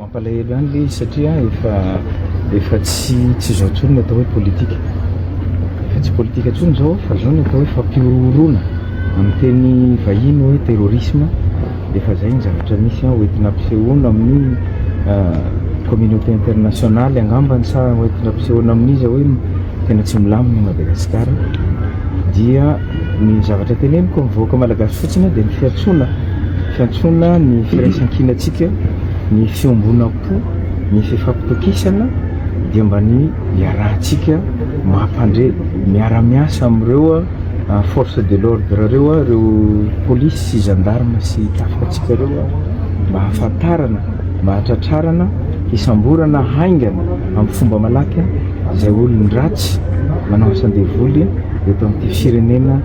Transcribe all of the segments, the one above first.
Mampalahelo ihany le izy satria efa efa tsy tsy izao intsony ny atao hoe politika. Efa tsy politika intsony izao fa izao ny atao hoe fampihorohoroana amin'ny teny vahiny hoe terrorisme. Efa izay ny zavatra misy hoentina ampisehoana amin'ny communauté internationale angambany sa hoentina ampisehoana amin'iza hoe tena tsy milamina i Madagasikara. Dia ny zavatra teneniko amin'ny vahoaka malagasy fotsiny dia ny fiantsoana, fiantsoana ny firaisankinantsika, ny fiombonam-po, ny fifampitokisana dia mba ny iarahantsika mampandre, miara-miasa amin'ireo force de l'ordre ireo, ireo polisy sy gendarme sy tafika antsika ireo mba hahafantarana, mba hahatratrarana, hisamborana haingana amin'ny fomba malaky izay olon-dratsy manao asan-devoly eto amin'ity firenena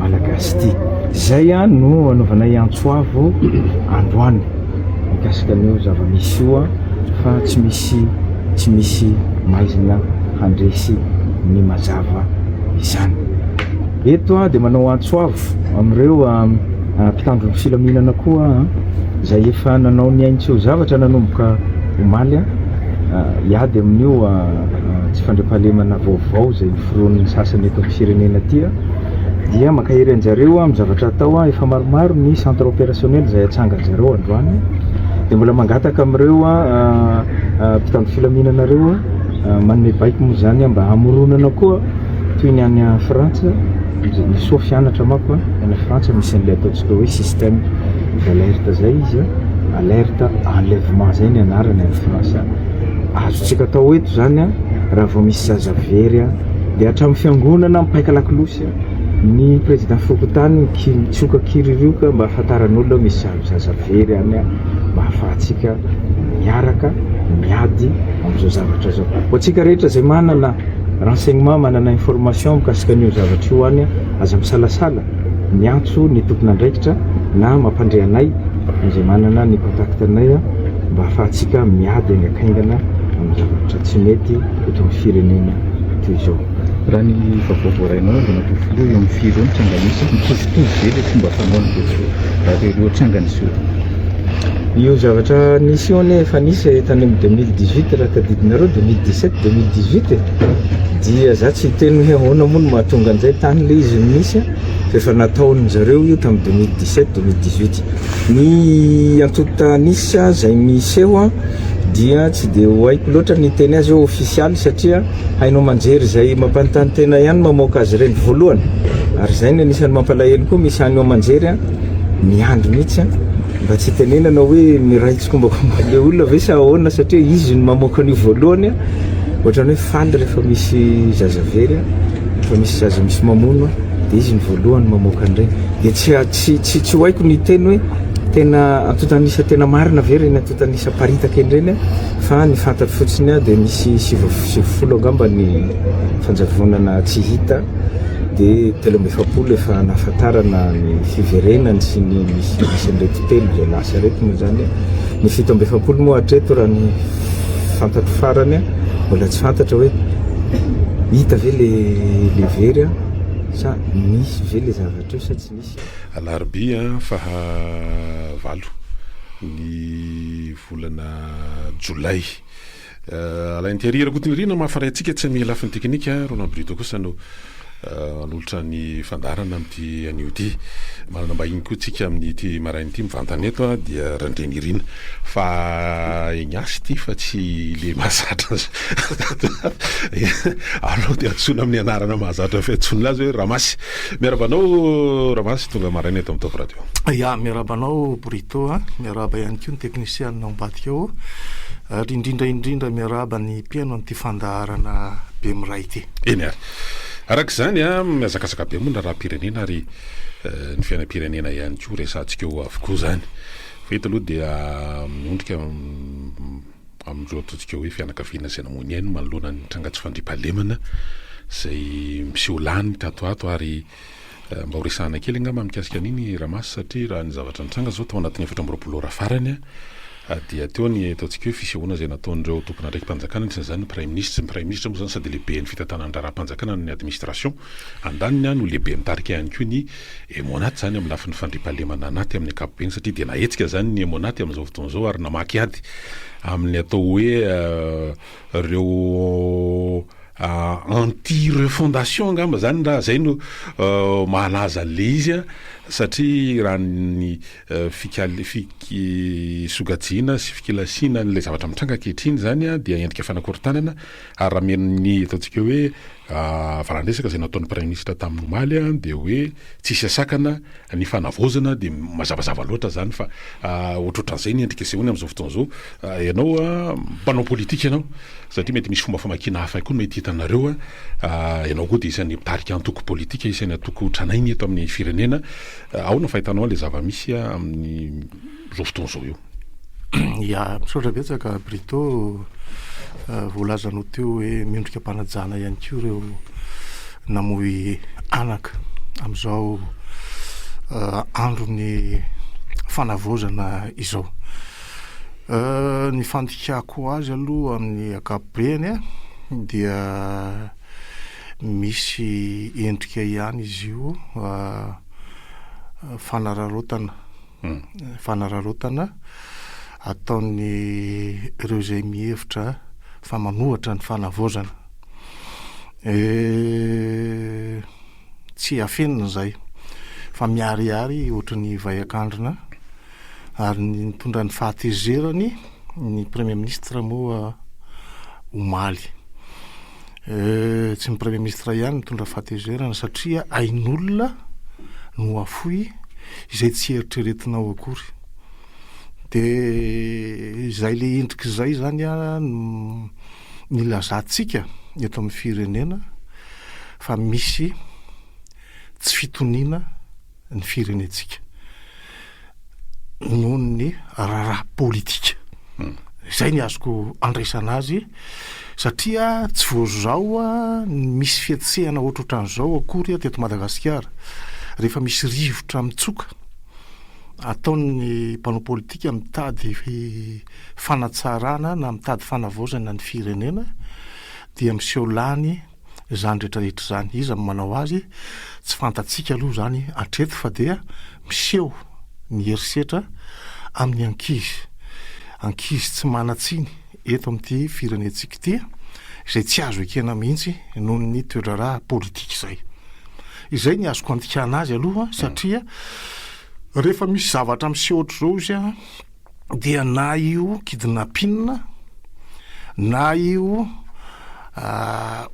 malagasy ity. Izay no anaovanay antso avo androany mikasika an'io zava-misy io fa tsy misy tsy misy maizina handresy ny mazava izany. Eto aho dia manao antso avo amin'ireo mpitandro ny filaminana koa izay efa nanao ny ainy tsy ho zavatra nanomboka omaly hiady amin'io tsy fandriampahalemana vaovao izay noforonin'ny sasany eto amin'ny firenena ity dia mankahery anjareo amin'ny zavatra atao. Efa maromaro ny centre opérationnel izay atsangan-jareo androany dia mbola mangataka amin'ireo mpitandro filaminana ireo manome baiko moa izany mba hamoronana koa toy ny any Frantsa, ny soa fianatra manko any Frantsa misy an'ilay ataontsika hoe système d'alerte zay izy a, alerte enlèvement zay ny anarany any Frantsa. Azontsika atao eto zany a, raha vao misy zaza very a, dia hatramin'ny fiangonana mipaika lakolosy a, ny président fokontany mitsoka kiririoka mba hahafantaran'olona hoe misy zaza very any a, mba hahafahantsika miaraka miady amin'izao zavatra zao. Ho antsika rehetra izay manana Renseignement, manana information mikasika an'io zavatra io any, aza misalasala miantso ny tompon'andraikitra na mampandre anay izay manana ny contact anay mba ahafahantsika miady haingankaingana amin'ny zavatra tsy mety eto amin'ny firenena toy izao. Raha ny vaovao voarainao Andriamatoa Filoha eo amin'ny firy eo ny tranga misy, mitovitovy ve ilay fomba fanaon'ireo ireo tranga niseho ireo? Io zavatra nisy io anie efa nisy e, tany amin'ny 2018 raha tadidinareo, 2017, 2018 e, dia za tsy hiteny hoe ahoana moa no mahatonga an'izay, tany le izy no nisy a, fa efa nataon-dry zareo io tamin'ny 2017, 2018. Ny antontan'isa izay miseho a, dia tsy dia ho haiko loatra ny hiteny azy hoe ofisialy satria haino aman-jery izay mampanontany tena ihany mamoaka azy ireny voalohany, ary izay no anisan'ny mampalahelo koa misy haino aman-jery a, miandry mihitsy an, mba tsy hitenenana hoe miray tsikombakomba amin'ilay olona ve sa ahoana satria izy no mamoaka an'io voalohany an, ohatran'ny hoe faly rehefa misy zaza very an, rehefa misy zaza misy mamono an, dia izy no voalohany mamoaka an'ireny, dia tsy tsy tsy tsy ho haiko ny hiteny hoe tena antontan'isa tena marina ve ireny antontan'isa aparitaka ireny an, fa ny fantatro fotsiny an dia misy 90 angamba ny fanjavonana tsy hita. dia 43 efa nahafantarana ny fiverenany sy ny misy misy an'ireto telo izay lasa ireto moa izany. Ny 47 moa hatreto raha ny fantatro farany mbola tsy fantatra hoe hita ve le le very sa nisy ve le zavatra io sa tsy nisy. Alarobia faha valo ny volana jolay. Alain Thierry Rakotonirina mahafaray antsika tsy amin'ny lafiny teknika, Roland Brito kosa no manolotra ny fandaharana amin'ity anio ity. Manana ambahiny koa tsika amin'ity maraina ity mivantana eto dia Randrianirina fa Ignace ity fa tsy le mahazatra azy. Aleo dia antsoina amin'ny anarana mahazatra fiantsoana azy hoe Ramasy. Miarahaba anao Ramasy tonga maraina eto amin'ny Top Radio. Ya, miarahaba anao Brito a, miarahaba ihany koa ny teknisianina ao ambadika ao. Ary indrindra indrindra miarahaba ny mpihaino an'ity fandaharana Bemiray ity. Eny ary. Araka izany, mihazakazaka be moa ny raharaham-pirenena ary ny fiainam-pirenena ihany koa resahantsika eo avokoa izany. Fa eto aloha dia miondrika amin'ireo ataontsika hoe fianakaviana izay namoy ny ainy manoloana ny tranga tsy fandriampahalemana izay miseho lany tato ato ary Mba ho resahana kely angamba mikasika an'iny Ramasy satria raha ny zavatra nitranga izao tao anatin'ny 24 ora farany. Dia teo ny ataontsika hoe fisehoana izay nataon'ireo tompon'andraiki-panjakana, anisan'izany ny Praiminisitra. Ny Praiminisitra moa izany sady lehiben'ny fitantanana ny raharaham-panjakana na ny administration andaniny no lehibe mitarika ihany koa ny Emmonat izany amin'ny lafiny fandriampahalemana anaty amin'ny ankapobeny satria dia nahetsika izany ny Emmonat amin'izao fotoana izao ary namaky ady amin'ny atao hoe ireo anti refondation angamba izany raha izay no mahalaza an'ilay izy satria raha ny Fikal- fik- sokajiana sy fikilasiana an'ilay zavatra mitranga ankehitriny izany dia endrika fanakorontanana ary raha ny ataontsika hoe valan-dresaka izay nataon'ny praiminisitra tamin'ny omaly dia hoe tsisy asakana ny fanavaozana dia mazavazava loatra izany fa ohatrohatran'izay ny endrika isehoany amin'izao fotoana izao. Ianao mpanao politika ianao satria mety misy fomba famakiana hafa koa mety hitanareo, ianao koa dia isan'ny mpitarika antoko politika, isan'ny antoko tranainy eto amin'ny firenena. Ahoana fahitanao an'ilay zava-misy amin'izao fotoana izao io? Ya, misaotra betsaka Brito. Voalazanao teo hoe mendrika am-panajana ihany koa ireo namoy anaka amin'izao andron'ny fanavaozana izao. Ny fandikako azy aloha amin'ny ankapobeny dia Misy endrika ihany izy io fanararaotana, fanararaotana ataon'ny ireo izay mihevitra fa manohatra ny fanavaozana. Tsy afenina izay fa miharihary ohatry ny vay an-kandrina ary ny nitondra ny fahatezerany ny Premier ministre moa omaly. Tsy ny Premier ministre ihany mitondra fahatezerana satria ain'olona no afoy izay tsy eritreretinao akory. De izay le endrika izay zany an no nilazantsika eto amin'ny firenena fa misy tsy fitoniana ny firenentsika noho ny raharaha politika. Izay ny azoko andraisana azy satria tsy vao izao ny misy fihetsehana ohatrohatran'izao akory teto Madagasikara. Rehefa misy rivotra mitsoka ataon'ny mpanao politika mitady fanatsarana na mitady fanavaozana ny firenena dia miseho lany izany rehetra rehetra izany. Iza no manao azy? Tsy fantatsika aloha izany hatreto fa dia miseho ny herisetra amin'ny ankizy. Ankizy tsy manan-tsiny eto amin'ity firenentsika ity izay tsy azo ekena mihitsy noho ny toe-draharaha politika izay. Izay ny azoko andikana azy aloha satria rehefa misy zavatra miseho ohatr'izao izy dia na io kidnapping na io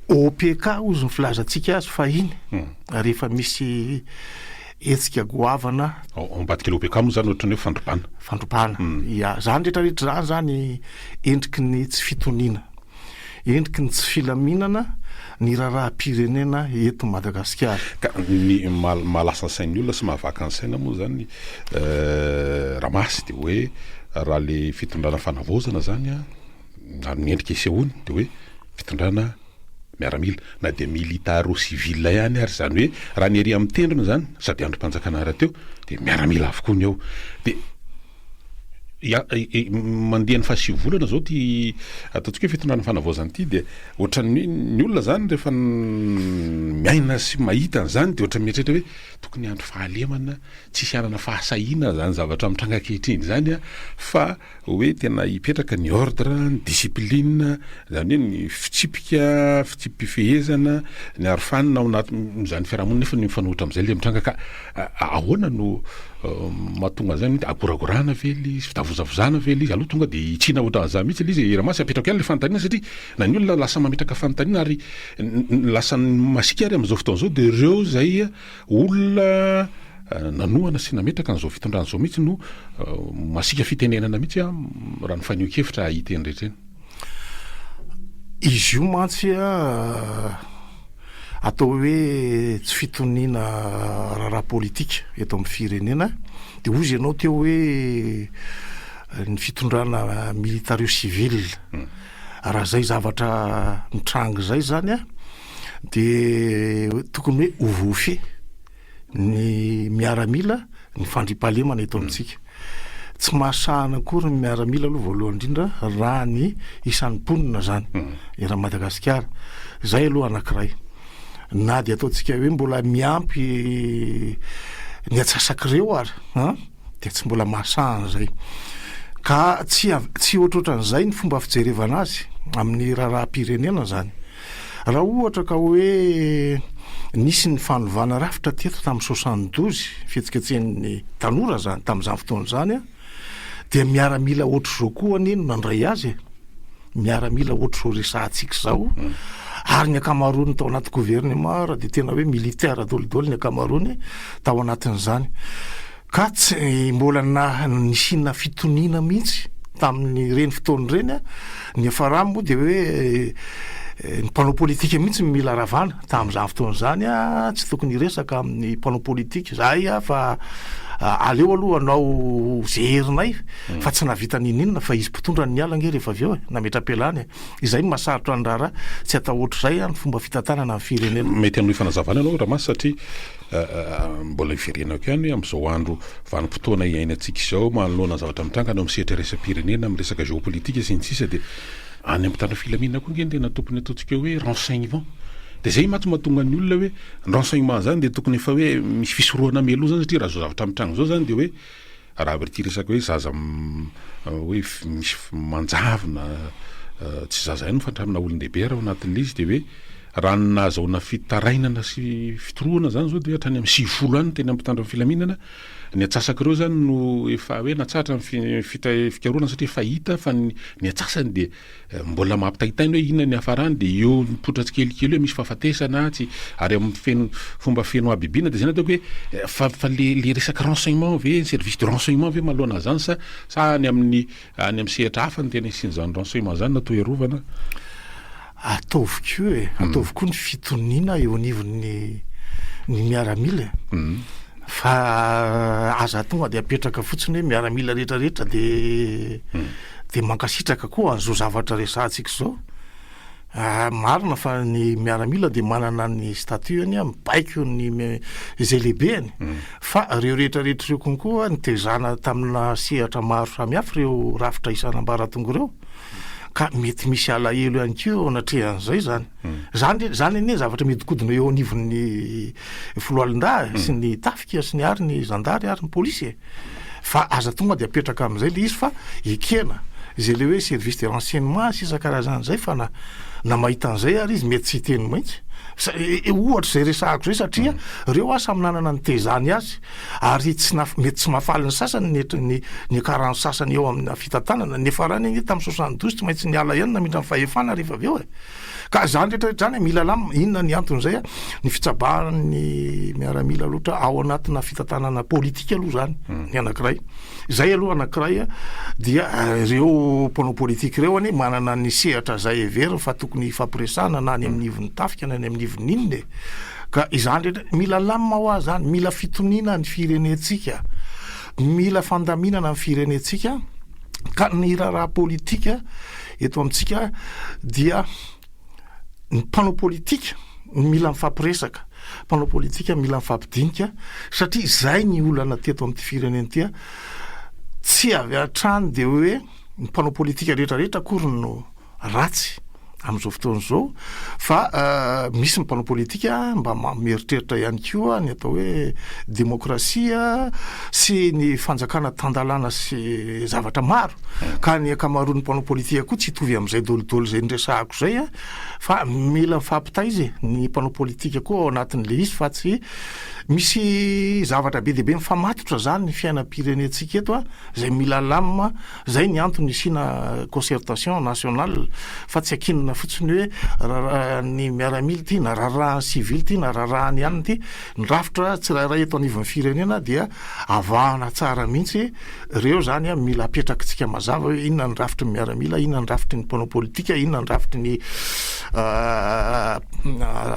OPK hozy ny filazantsika azy fahiny rehefa misy hetsika goavana. Ao ambadika ilay OPK moa zany ohatran'ny hoe fandrobana. Fandrobana, ya. Zany rehetrarehetra zany zany endriky ny tsy fitoniana. Endriky ny tsy filaminana ny raharaham-pirenena eto Madagasikara. Ka ny mahalasa ny sain'ny olona sy mahavaka ny saina moa zany Ramasy dia hoe raha le fitondrana fanavaozana zany an, amin'ny endrika isehoany dia hoe fitondrana miaramila na dia militaro-civil ihany ary, izany hoe raha ny ery amin'ny tendrony zany sady andrim-panjakana rahateo dia miaramila avokoa ny ao. Dia Ya, mandeha ny fahasivy volana zao ty ataontsika hoe fitondrana fanavaozana ity dia ohatran'ny hoe ny olona zany rehefa miaina sy mahita an'izany dia ohatran'ny mieritreritra hoe tokony handry fahalemana, tsisy hanana fahasahiana zany zavatra mitranga ankehitriny zany a, fa hoe tena hipetraka ny ordre, ny discipline, zany hoe ny fitsipika, fitsipi-pifehezana, ny arofanina ao anatin'izany fiarahamonina nefa ny mifanohitra amin'izay le mitranga ka ahoana no Mahatonga an'izany mihitsy, agoragorana ve ilay izy, fitavozavozana ve ilay izy, aleo tonga dia hitsiana ohatran'izany mihitsy ilay izy e, Ramasy apetrako ihany ilay fanontaniana satria na ny olona lasa mametraka fanontaniana ary ny lasa masiaka ary amin'izao fotoana izao dia ireo izay olona nanohana sy nametraka an'izao fitondrana izao mihitsy no masiaka fitenenana mihitsy raha ny fanehoan-kevitra hita eny rehetra eny. Izy io mantsy atao hoe tsy fitoniana raharaha politika eto amin'ny firenena, dia hozy ianao teo hoe ny fitondrana militario civil, raha zay zavatra mitranga zay zany an, de tokony hoe ho voafehy ny miaramila ny fandriampahalemana eto amintsika. Tsy mahasahana akory ny miaramila aloha voalohany indrindra raha ny isan'ny mponina zany eran'i Madagasikara. Zay aloha anankiray. Na dia ataontsika hoe mbola miampy ny atsasak'ireo ary an, dia tsy mbola mahasahana zay. Ka tsy tsy ohatrohatran'izay ny fomba fijerevana azy amin'ny raharaham-pirenena zany. Raha ohatra ka hoe nisy ny fanovana rafitra teto tamin'ny 72, fihetsiketsehan'ny tanora zany tamin'izany fotoana izany an, dia miaramila ohatr'izao koa anie no nandray azy e. Miaramila ohatr'izao resahantsika izao, ary ny ankamaroany tao anaty gouvernement ary dia tena hoe militaire daholo ny ankamaroany tao anatin'izany. Ka tsy mbola na nisiana fitoniana mihitsy tamin'ireny fotoana ireny an, ny niafarany moa dia hoe ny mpanao politika mihitsy no mila ravana tamin'izany fotoana izany an, tsy tokony hiresaka amin'ny mpanao politika izahay an, fa aleo aloha hanao izay herinay fa tsy nahavita n'inon'inona fa izy mpitondra no niala ange rehefa avy eo e, nametra-pialana e. Izay no mahasarotra ny raharaha, tsy atao ohatr'izay an ny fomba fitantanana ny firenena. Mety hanohy fanazavana ianao Ramasy satria Mbola hiverenako ihany hoe amin'izao andro vanim-potoana iainantsika izao manoloana ny zavatra mitranga any amin'ny sehatra iraisam-pirenena amin'ny resaka géopolitique sy ny sisa dia any amin'ny mpitandro filaminana koa ange no tena tompony ataontsika hoe renseignement. Dia izay mantsy mahatonga ny olona hoe ny renseignement izany dia tokony efa hoe misy fisorohana mialoha izany satria raha izao zavatra mitranga izao izany dia hoe Raha ity resaka hoe zaza hoe misy manjavona, tsy zaza ihany fa hatraminà olon-dehibe ary ao anatin'ilay izy dia hoe raha ny nahazahoana fitarainana sy fitorohana izany izao dia hoe hatrany amin'ny 90 any teny amin'ny mpitandro ny filaminana, ny antsasak'ireo izany no efa hoe natsahatra ny fikarohana satria efa hita fa ny antsasany dia Mbola mampitaintaina hoe inona ny hiafarany dia eo mipoitra tsikelikely hoe misy fahafatesana tsy ary amin'ny feno fomba feno habibiana dia zay no ataoko hoe fa fa le le resaka renseignement ve ny service de renseignement ve manoloana an'izany sa sa any amin'ny any amin'ny sehatra hafa no tena hisian'izany renseignement zany natao hiarovana? Ataovy koa e, ataovy koa ny fitoniana eo anivon'ny ny miaramila e. Fa aza tonga dia apetraka fotsiny hoe miaramila rehetra rehetra de de mankasitraka koa an'izao zavatra resahantsika izao. Ah, marina fa ny miaramila dia manana ny statut-ny, mibaiko ny izay lehibeny. Fa ireo rehetra rehetra ireo konkoa nitezana tamina sehatra maro samihafa ireo rafitra isan'ambaratonga ireo. Ka mety misy alahelo ihany koa eo anatrehan'izay zany. Zany, zany anie zavatra mihodinkodina eo anivon'ny foloalindahy sy ny tafika sy ny ary ny zandary ary ny polisy e. Fa aza tonga dia apetraka amin'izay le izy fa ekena izay le hoe service de renseignement sy isan-karazany izay fa na na mahita an'izay ary izy mety tsy hiteny mihitsy. Sa- e- e- ohatra izay resahako izay satria ireo ah samy nanana ny tezany azy ary tsy naf- mety tsy mahafaly ny sasany ny ny niakaran'ny sasany eo amina fitantanana. Niafarany anie tamin'ny 72 tsy maintsy niala ihany namindra ny fahefana rehefa avy eo e. Ka izany rehetra rehetra izany mila lamina, inona ny anton'izay? Ny fitsabahan'ny miaramila loatra ao anatina fitantanana politika aloha izany ny anankiray. Izay aloha anankiray dia ireo mpanao politika ireo anie manana ny sehatra izay heveriny fa tokony hifampiresahana na any amin'ny ivon'ny tafika na any amin'ny ivon'ny inona e. Ka izany rehetra, mila lamina hoa izany, mila fitoniana ny firenentsika, mila fandaminana ny firenentsika ka ny raharaha politika eto amintsika dia ny mpanao politika mila mifampiresaka, mpanao politika mila mifampidinika satria izay ny olana teto amin'ity firenena ity a, tsy avy hatrany dia hoe ny mpanao politika rehetrarehetra akory no ratsy amin'izao fotoana izao fa misy ny mpanao politika mba mieritreritra ihany koa ny atao hoe demokrasia sy ny fanjakana tan-dalàna sy zavatra maro ka ny ankamaroan'ny mpanao politika koa tsy hitovy amin'izay dolidoly izay niresahako izay a fa mila mifampitaiza e ny mpanao politika koa ao anatin'le izy fa tsy misy zavatra be dia be mifamatotra zany ny fiainam-pirenentsika eto a izay mila lamina Zay ny antony isiana concertation nationale fa tsy akinina fotsiny hoe raharahan'ny miaramila ity na raharahan'ny civil ity na raharahan'ny anona ity. Ny rafitra tsirairay eto anivon'ny firenena dia avahana tsara mihitsy ireo zany mila apetrakitsika mazava hoe inona ny rafitry ny miaramila, inona ny rafitry ny mpanao politika, inona ny rafitry ny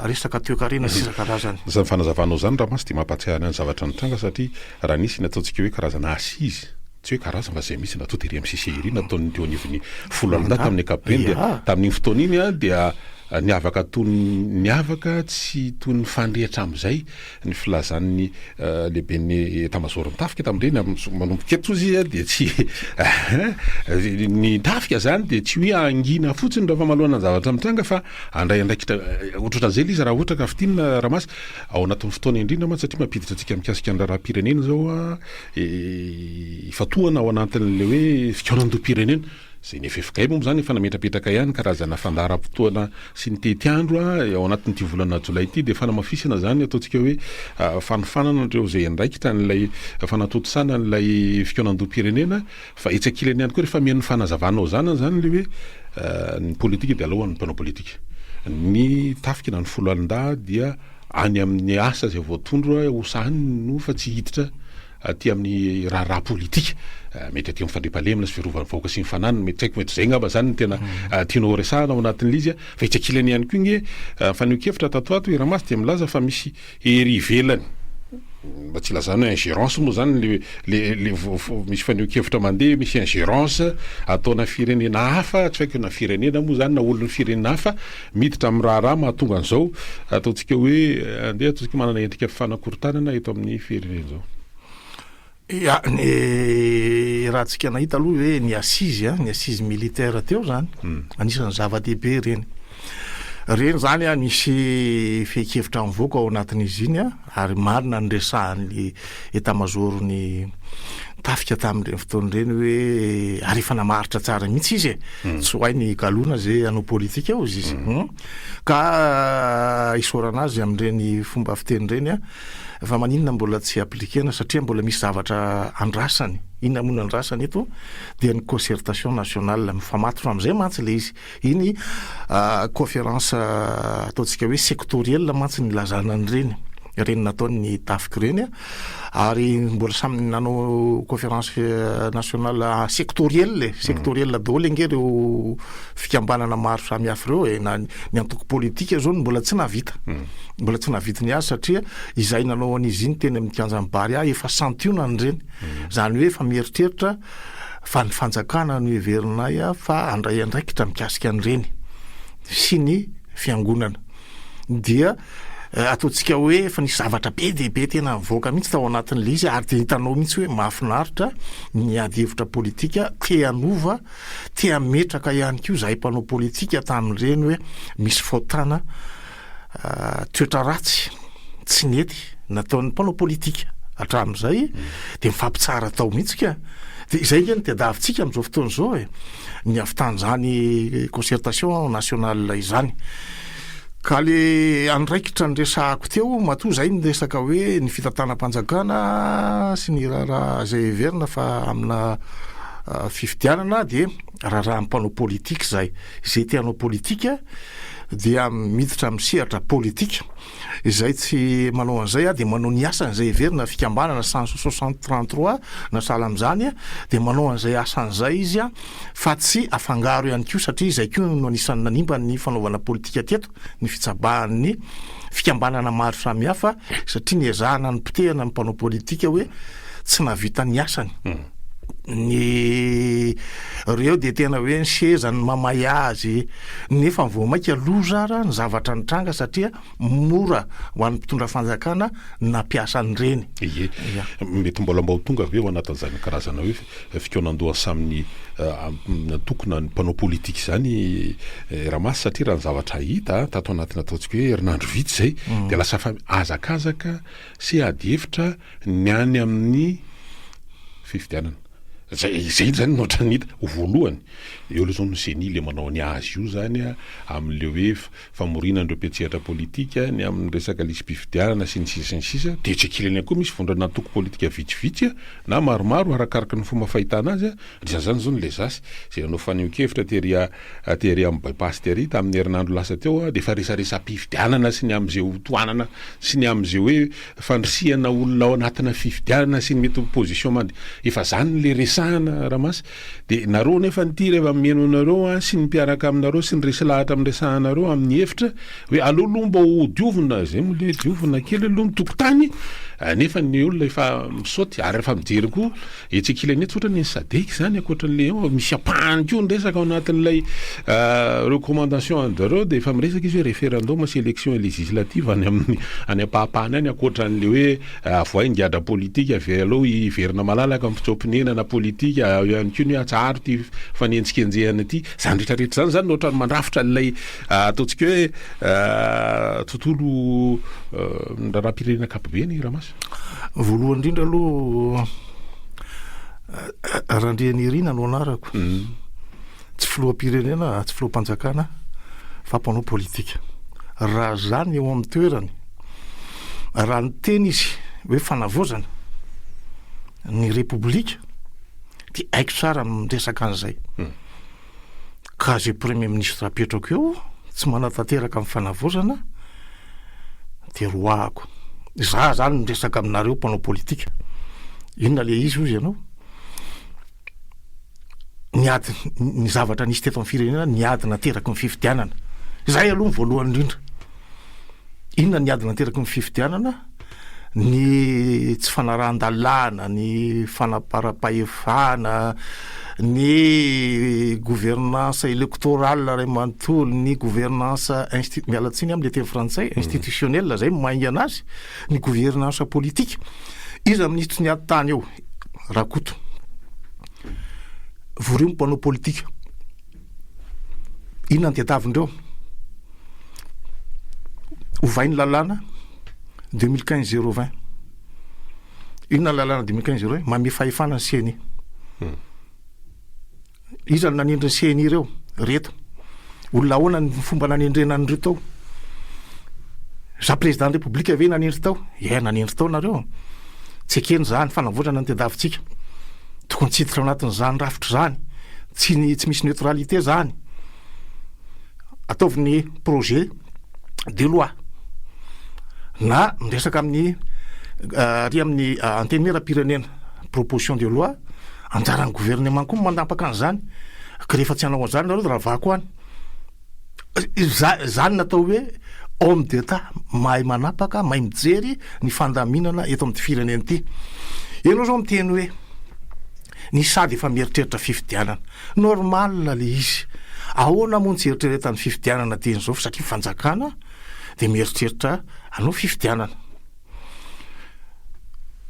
resaka toekarena sy isan-karazany. Izany fanazavanao izany Ramasy dia mampahatsiahy ahy ny zavatra nitranga satria raha nisy ny ataontsika hoe karazana assise Tsy hoe karazana fa izay mihitsy natao tery amin'ny CCI iry nataon'ny teo anivon'ny foloalindahy tamin'ny ankapobeny dia tamin'iny fotoana iny dia Niavaka toy ny niavaka tsy toy ny fandre hatramin'izay ny filazan'ny lehiben'ny etamazaoron'ny tafika tamin'ireny, manomboka eto izy dia tsy ny tafika zany dia tsy hoe hangina fotsiny rehefa manoloana ny zavatra mitranga fa handray andraikitra ohatrohatran'izay ilay izy raha ohatra ka fintinina Ramasy ao anatin'ny fotoana indrindra mantsy satria mampiditra antsika mikasika ny raharaham-pirenena izao ifantohana ao anatin'ilay hoe fikaonandoham-pirenena. Izay ny ffkm moa izany efa nametrapetraka ihany karazana fandaharam-potoana sy ny tetiandro ao anatin'ity volana jolay ity dia fanamafisana izany ataontsika hoe fanofanana ireo izay andraikitra an'ilay fanatontosana an'ilay fikaonandoham-pirenena fa etsy ankilany ihany koa rehefa mihaino ny fanazavanao izany izany ilay hoe ny politika dia aleo ho an'ny mpanao politika ny tafika na ny foloalindahy dia any amin'ny asa izay voatondro ho sahaniny no fa tsy hiditra aty amin'ny raharaha politika, mety aty amin'ny fandriampahalemana sy fiarovan'ny vahoaka sy ny fananany, mety tsy haiko, mety izay angamba izany no tena tianao horesahana ao anatin'ilay izy, fa etsy ankilany ihany koa nge fanehoan-kevitra tato ho ato i Ramasy dia milaza fa misy hery ivelany, mba tsy ilazana hoe ingérence moa izany le le le misy fanehoan-kevitra mandeha misy ingérence ataona firenena hafa, tsy haiko na firenena moa izany na olon'ny firenena hafa miditra amin'ny raharaha mahatonga an'izao ataontsika hoe andeha ataontsika manana endrika fanakorontanana eto amin'ny firenena izao. Ya, ny raha tsika nahita aloha hoe ny assise a, ny assise militaire teo zany, anisan'ny zava-dehibe ireny. Ireny zany a, nisy fehin-kevitra nivoaka ao anatin'izy iny a, ary marina ny resahan'ny état-major-n'ny tafika tamin'ireny fotoana ireny hoe ary efa namaritra tsara mihitsy izy e, tsy ho hainy galona ze hanao politika hozy izy. Ka isaorana azy amin'ireny fomba fiteny ireny a, fa maninona mbola tsy appliquer-na satria mbola misy zavatra andrasany, inona moa no andrasany eto dia ny concertation nationale, mifamatotra amin'izay mantsy ilay izy, iny conférence ataontsika hoe sectorielle mantsy no ilazana an'ireny, ireny nataon'ny tafika ireny ary mbola samy nanao conférence nationale sectorielle e, sectorielle daholo ange ireo fikambanana maro samihafa ireo e, na ny antoko politika zao no mbola tsy nahavita, mbola tsy nahavita ny azy satria izay nanao an'izy iny teny amin'ny kianjan'i Barea efa santionany ireny, izany hoe efa mieritreritra fa ny fanjakana no heverinay fa handray andraikitra mikasika an'ireny sy ny fiangonana dia ataontsika hoe efa nisy zavatra be dia be tena nivoaka mihitsy tao anatin'ilay izy ary dia hitanao mihitsy hoe mahafinaritra ny ady hevitra politika te hanova te hametraka ihany koa izahay mpanao politika tamin'ireny hoe misy fahotana toetra ratsy tsy nety nataon'ny mpanao politika hatramin'izay dia mifampitsara tao mihitsy ka. Dia izay ange no tadiavintsika amin'izao fotoana izao e, ny havitan'izany concertation nationale izany. Ka le andraikitra niresahako teo, matoa izay niresaka hoe ny fitantanam-panjakana sy ny raharaha izay heverina fa amina fifidianana dia raharahan'ny mpanao politika izay. Izay te hanao politika dia miditra amin'ny sehatra politika. Izay tsy manao an'izay dia manao ny asany izay heverina fikambanana 163 na sahala amin'izany dia manao an'izay asany izay izy fa tsy afangaro ihany koa satria izay koa no anisan'ny nanimba ny fanaovana politika teto ny fitsabahan'ny fikambanana maro samihafa satria niezahana nipotehana ny mpanao politika hoe tsy nahavita ny asany. Ny reo dia tena hoe ny seza ny mamay azy nefa vao maika loza ara ny zavatra nitranga satria mora ho an'ny mpitondra fanjakana ny nampiasa an'ireny. Ie. Mety mbola mba ho tonga ve ao anatin'izany karazana hoe fikaonandoha samy ny antoko na ny mpanao politika izany Ramasy satria raha ny zavatra hita tato anatin'ny ataontsika hoe herinandro vitsy izay dia lasa hazakazaka sy ady hevitra ny any amin'ny fifidianana. Zay izay zany no ohatran'ny hita ho voalohany. Eo aloha zao ny CENI le manao ny azy io zany a, amin'le hoe famoriana an'ireo mpiantsehatra politika, ny amin'ny resaka lisi-pifidianana sy ny sisa sy ny sisa. Dia etsy ankilany ihany koa misy vondrona antoko politika vitsivitsy a, na maromaro arakaraky ny fomba fahitana azy a, anisan'izany zao ny Lezasy izay nanao fanehoan-kevitra tery tery amin'ny by-pass tery tamin'ny herinandro lasa teo a, dia efa resaresa-pifidianana sy ny amin'izay ho tohanana sy ny amin'izay hoe Fandrisihana olona ao anatina fifidianana sy ny mety ho position mande efa zany le resahana. resahana Ramasy. Dia nareo nefa ity rehefa mihaino anareo an sy ny mpiaraka aminareo sy ny resy lahatra amin'ny resahanareo amin'ny hevitra hoe aleo aloha mba ho diovina, zay moa le diovina kely aloha ny tokotany nefa ny olona efa misaoty ary rehefa mijery koa etsy ankilany etsy ohatra ny sadec zany ankoatran'le eo misy ampahany koa ny resaka ao anatin'ilay recommandation an-jareo dia efa miresaka izy hoe référendum sy élection législative any amin'ny any ampahapahany any ankoatran'le hoe Avoahy ny gadra politika avy aloha hiverina malalaka ny mpitsoa-ponenana politika, eo ihany koa ny hoe atsaharo ity fanenjikenjehana ity. Izany rehetra rehetra izany izany no ohatran'ny mandrafitra an'ilay ataontsika hoe tontolo ny raharaham-pirenena ankapobeny Ramaso. Voalohany indrindra aloha Randrianirina no anarako. Tsy filoham-pirenena, tsy filoham-panjakana fa mpanao politika. Raha za ny eo amin'ny toerany, raha niteny izy hoe fanavaozana ny repoblika dia haiko tsara ny miresaka an'izay. Ka izay premier ministre apetrako eo tsy manatanteraka ny fanavaozana dia roahako. Za zany miresaka aminareo mpanao politika. Inona le izy hozy ianao? ny ady ny zavatra nisy teto amin'ny firenena ny ady nateraky ny fifidianana izay aloha ny voalohany indrindra inona ny ady nateraky ny fifidianana ny tsy fanarahan-dalàna ny fanaparam-pahefana ny gouvernance électorale ray manontolo ny gouvernance insti- miala tsiny am'le teny frantsay mhm. institutionnel zay maingana azy ny gouvernance politique iza minisitry ny ady tany eo Rakoto. Vorio ny mpanao politika. Inona ny tadiavindreo? Ovay ny lalàna 2015 020. Inona ny lalàna 2015 020? Manome fahefana ny CENI. Hmm. Iza no nanendry ny CENI ireo? Reto. Olona ahoana ny fomba nanendrena an'ireo tao? Za président ny République ve nanendry tao? Ie, nanendry tao nareo. Tsy ekena izany, fanavotrana ny tediavintsika. Tokony tsy hiditra ao anatin'izany rafitra izany. Tsy ny tsy misy neutralité izany. Ataovy ny projet de loi. Na miresaka amin'ny ary amin'ny antenimierampirenena proposition de loi Anjaran'ny gouvernement koa ny manapaka an'izany, ka rehefa tsy hanao an'izany nareo de ravako any. Za, zany natao hoe homme d'Etat, mahay manapaka, mahay mijery ny fandaminana eto amin'ity firenena ity. Ianao zao miteny hoe ny sady efa mieritreritra fifidianana. Normal le izy. Ahoana moa no tsy eritreretany fifidianana dieny zao satria fanjakana de mieritreritra hanao fifidianana.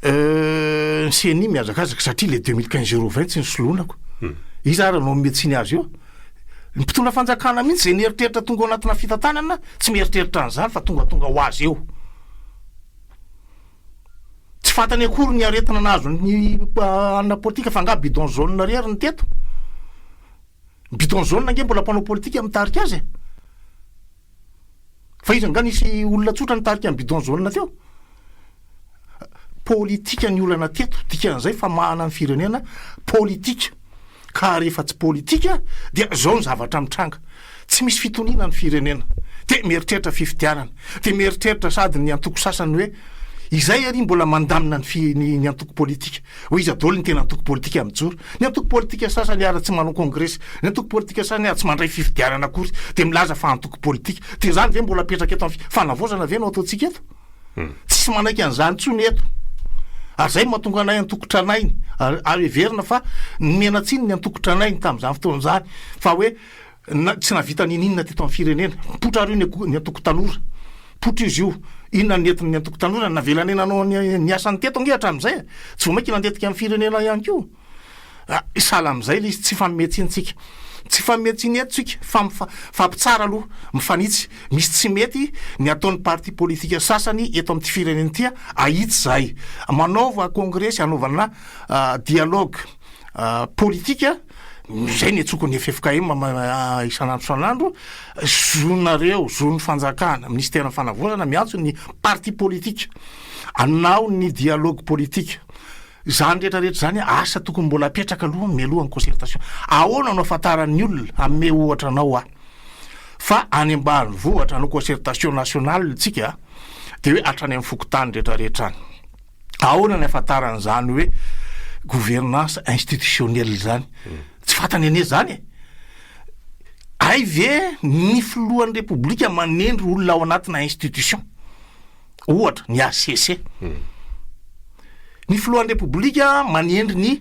Euh, ny CENI mihazakazaka satria le 2015 020 tsy nisoloanako. Hmm. Iza ary no ometsiny azy eo? Ny mpitondra fanjakana mihitsy izay nieritreritra tonga ao anatina fitantanana tsy mieritreritra an'izany fa tongatonga ho azy eo. Tsy fantany akory ny aretina nahazo ny euh, anona politika fa angaha bidon jaune rery ny teto. Bidon jaune ange mbola mpanao politika mitarika azy e. Fa iza nga nisy olona tsotra nitarika ny bidon jaune teo? Politika ny olana teto, dikan'izay famahana ny firenena politika. Ka rehefa tsy politika dia zao ny zavatra mitranga. Tsy misy fitoniana ny firenena. Dia mieritreritra fifidianana. Dia mieritreritra sady ny antoko sasany hoe izay ary mbola mandamina ny fi- ny ny antoko politika. Hoe iza daholo ny tena antoko politika mijoro? Ny antoko politika sasany ara tsy manao kongresy, ny antoko politika sasany ara tsy mandray fifidianana akory dia milaza fa antoko politika. Dia izany ve mbola apetraka eto amin'ny fanavaozana ve no ataontsika eto? Tsisy manaiky an'izany intsony eto. Ary izay no mahatonga anay antoko tranainy ary heverina fa nomena tsiny ny antoko tranainy tamin'izany fotoana izany fa hoe Na, tsy nahavita niniana teto amin'ny firenena. Mipoitra ary io ny ny antoko tanora. Mipoitra izy io. Inona no nentin'ny antoko tanora? Navelanay nanao ny ny asany teto ange hatramin'izay e. Tsy vao mainka nandetika ny firenena ihany koa. Ah, sahala amin'izay ilay izy, tsy hifanome tsiny tsika. Tsy hifanome tsiny eto tsika, fa mifa, mifampitsara aloha, mifanitsy. Misy tsy mety ny ataon'ny parti politika sasany eto amin'ity firenena ity, ahitsy izahay. Manaova kongresy hanaovana dialogue politika, Izay ny antsoiko ny ffkm isan'andro isan'andro, zonareo, zon'ny fanjakana, minisiteran'ny fanavaozana miantso ny parti politique hanao ny dialogue politique. Izany rehetra rehetra izany asa tokony mbola apetraka aloha mialoha ny concertation. Ahoana no ahafantaran'ny olona, hanome ohatra anao aho, fa any ambanivohitra hanao concertation nationale tsika dia hoe hatrany amin'ny fokontany rehetra rehetra any. Ahoana ny ahafantarana izany hoe gouvernance institutionnelle zany. Tsy fantany anie zany e! Hay ve ny filohan'ny repoblika manendry olona ao anatina institution? Ohatra, ny HCC. Ny filohan'ny repoblika manendry ny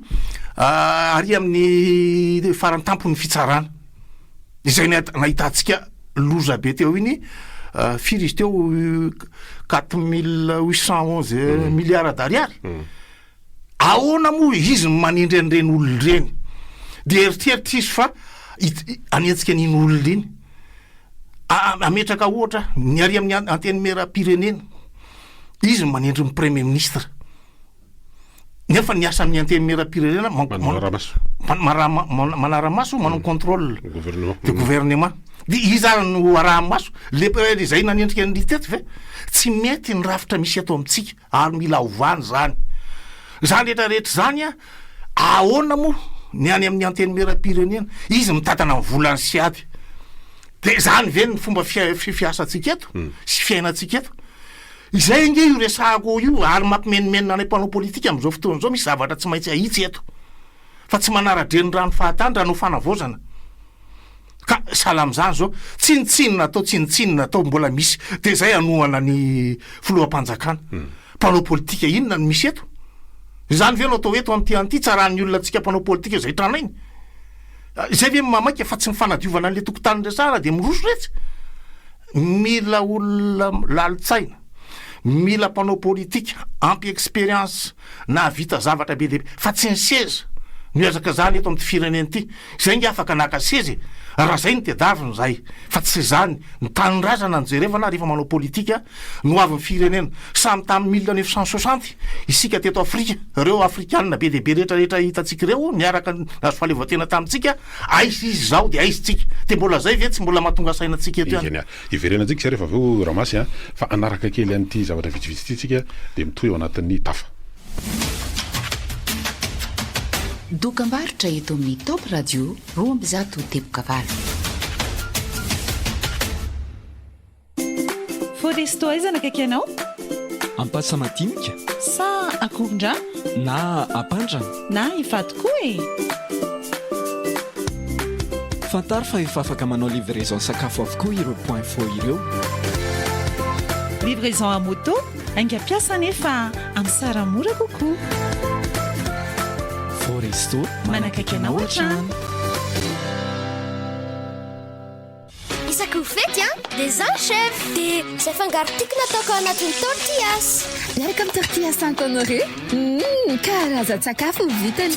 ary amin'ny farantampon'ny fitsarana. Izay nahitantsika loza be teo iny, firy izy teo, 4811 milliards d'ariary. Ahoana moa izy no manendry an'ireny olona ireny? Dia eritreritra izy fa hanenjika an'iny olona iny. Hametraka ohatra ny ary amin'ny antenimieram-pirenena. Izy no manendry ny premier ministre. Nefa ny asan'ny antenimieram-pirenena manara-maso, manao contrôle de gouvernement. Dia iza ary no araha-maso? Le izay nanendrika an'i teto ve? Tsy mety ny rafitra misy eto amintsika. Ary mila ovana izany. Izany rehetra rehetra izany an, ahoana moa ny any amin'ny antenimierampirenena? Izy mitantana ny volan'ny SIAD. Dia izany ve ny fomba fiasantsika eto sy fiainantsika eto? Izay ange io resahako io ary mampimenomenona anay mpanao politika amin'izao fotoana izao, misy zavatra tsy maintsy ahitsy eto. Fa tsy manara-drenirano fahatany raha hanao fanavaozana. Ka sahala amin'izany izao, tsinontsinona atao, tsinontsinona atao, mbola misy. Dia izay hanohana ny filoham-panjakana. Mpanao politika inona no misy eto? Izany ve no atao eto amin'ity an'ity, tsaran'ny olona antsika mpanao politika izay tranainy? Izay ve no mahamaika fa tsy ny fanadiovana an'ilay tokotany resahana dia miroso retsy? Mila olona lalin-tsaina, mila mpanao politika ampy expérience nahavita zavatra be dia be fa tsy ny seza no ihazakazahana eto amin'ity firenena ity. Izay nge afaka naka seza e! Raha zay no tedavina zay fa tsy izany, ny tanindrazana no jerevana rehefa manao politika ny ho avin'ny firenena. Samy tamin'ny 1960 isika teto Afrika, ireo afrikanina be dia be rehetra rehetra hitantsika ireo niaraka nahazo fahaleovantena tamintsika, aiza izy izao dia aiza tsika? Dia mbola zay ve tsy mbola mahatonga saina antsika eto ihany? Hiverenantsika izay rehefa avy eo Ramasy a, fa hanaraka kely an'ity zavatra vitsivitsy ity tsika dia mitohy ao anatin'ny tafa. Dokambarotra eto amin'ny Top Radio 102.8. Foresto aiza no akaiky anao? Ampasamadinika. Sa Akorondrano? Na Ampandrana. Na Ivato koa e! Fantaro fa efa afaka manao livraison sakafo avokoa ireo point fo ireo. Livraison à moto, haingam-piasa nefa amin'ny sara mora kokoa. Foresto, manakaiky anao hatrany. Isaky ny fety an, dia za ny chef. Dia izay fangaro tiako no ataoko ao anatin'ny tortillas. Miaraka amin'ny tortillas Saint Honoré, humm, karazan-tsakafo vitany.